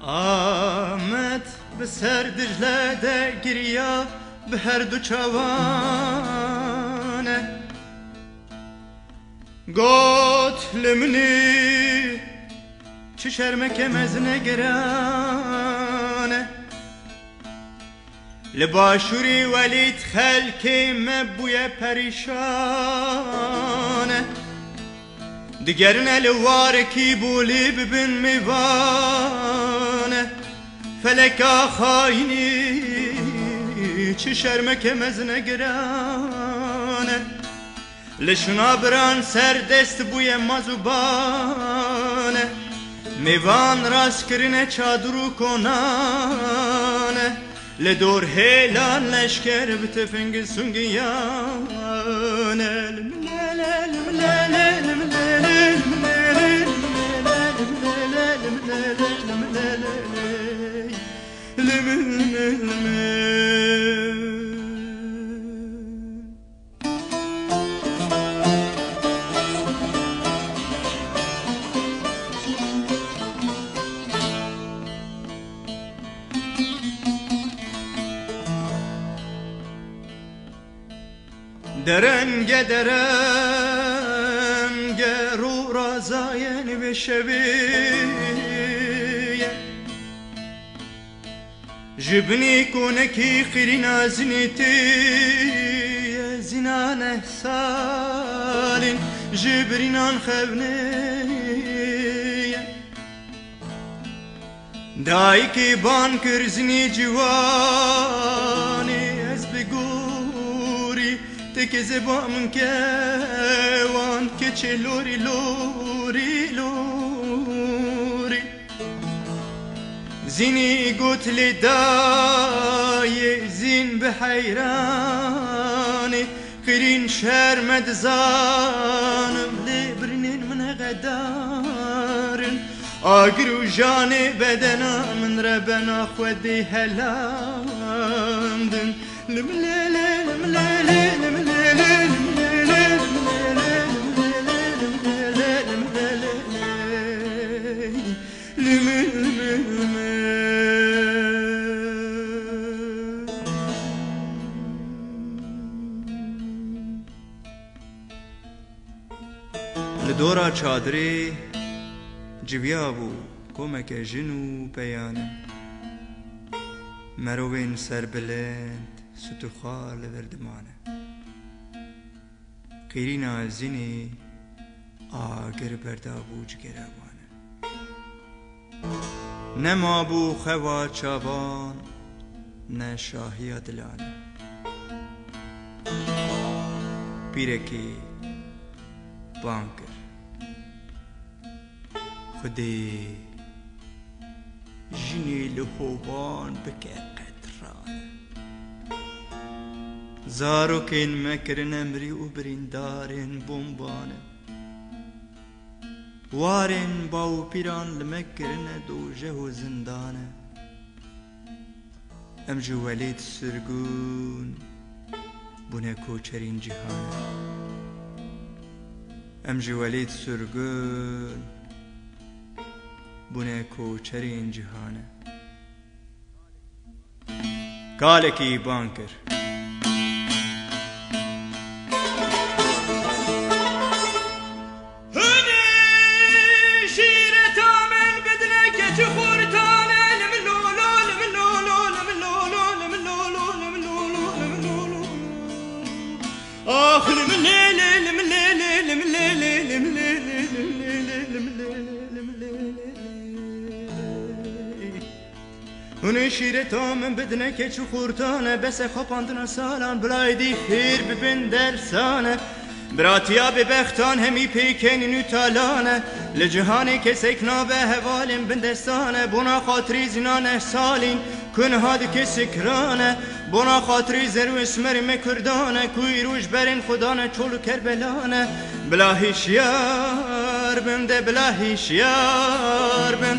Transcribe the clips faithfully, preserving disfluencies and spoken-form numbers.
Amed bi ser Dicle de giriya bi her du çawan e. Got li min î, çi şermeke mezin e giran e. Li başûrê Welîd xelkê me bûye perîşan e. Digerine li warekî bolê bibin mêvan e. Feleka xayinî, çi şermeke mezin e giran e. Li şinabiran serdest bûye mazûban e. Mêvan rast kirine çadir û konan e. Li dor hêlan leşker bi tifing û sungiyan e. Derenge derenge rû razayên vê şevê ye. Ji binî konekî qirîna zinî tê ye, zînane salîn ji birînan xevnê ye. Dayikê ban kir zinî ciwanê, ez bi gorî têkê zeba min kewan, keçê lorî lorî lorî. Zinî got lê dayê zîn bi heyranê, qirîn şerme dizanim lê birînên min heqedar in. Agir û janê bedena min re bena xwe dê helandin. Li dora çadirê civiya bû komeke jin û peyane. Merovên serbilind, sût û xal li vir dimane. Qîrîna zinê agir berdabû cigera wan e. Nemabû xewa çavan, ne şahiya dilan e. Pîrekê bang kir. Xwedê jinê li hovan bike qetran. Zarokên me kirine mirî û birîndarên bomban e. Warên bawpîran li me kirine dojeh û zindan e. Em ji welêt sirgûn bûne koçerên cîhan e. Em ji welêt sirgûn bûne koçerên cîhan e. Kalekî ban kir. Hûn ê şîreta min bidine keçi xortane, li min lo lo, li min lo lo, li min lo lo, li min lo lo, li min lo lo, li min lo lo. Ax, li min lê lê, li min lê lê, li min lê lê, li min lê lê, li min lê lê, li min lê lê, li min lê lê. Hûn ê şîreta min bidine keç û xortane, bes e xapandina salan, bila êdî fêr bibin dersane. Biratiya bêbextan hemî pêkenîn û talane. Li cihanê kesek nabe hevalên bindestane. Bona xatirî zînane salîn ku niha dike sikrane. Bona xatirî zer û esmerê me kurdane ku îro ji berên xwe dane çol û Kerbelane. Bila hişyar bin de, bila hişyar bin.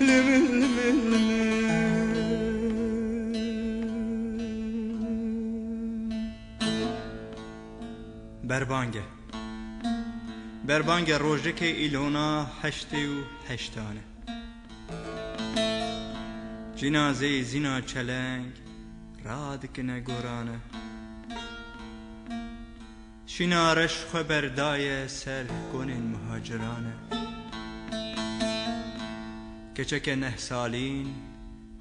Limil, limil, limil. Berbange. Berbange rojekê îlona heştê û heştan e. Cinazeyê zîna çeleng radikine gorane. Şîna reş xwe berdaye ser konên muhaciran e. Keçeke neh salîn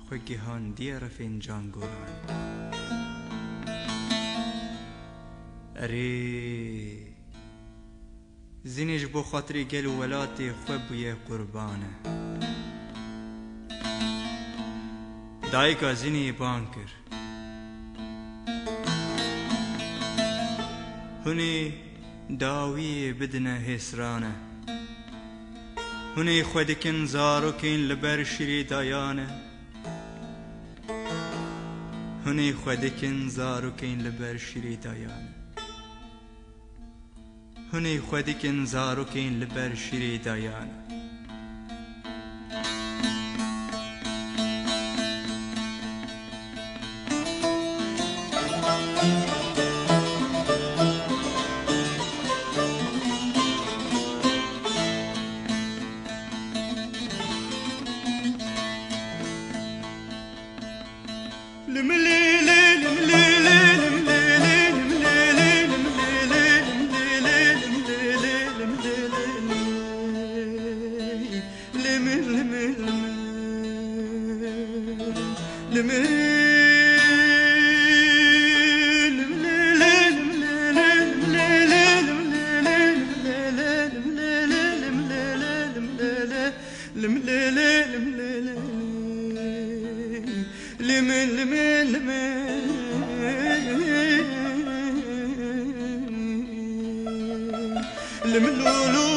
xwe gihandiye refên cangoran. Erê, Zinî ji bo xatirê gel û welatê xwe bûye qurbane. Dayika Zinî bang kir. Hûn ê dawiyê bidine hêsrane. Hûn ê xwe dikin zarokên li ber şîrê dayane. Hûn ê xwe dikin zarokên li ber şîrê dayane. Hûn ê xwe dikin zarokên li ber şîrê dayan. Limil, limil, limil. Limil, limil, limil. Limil, lulu.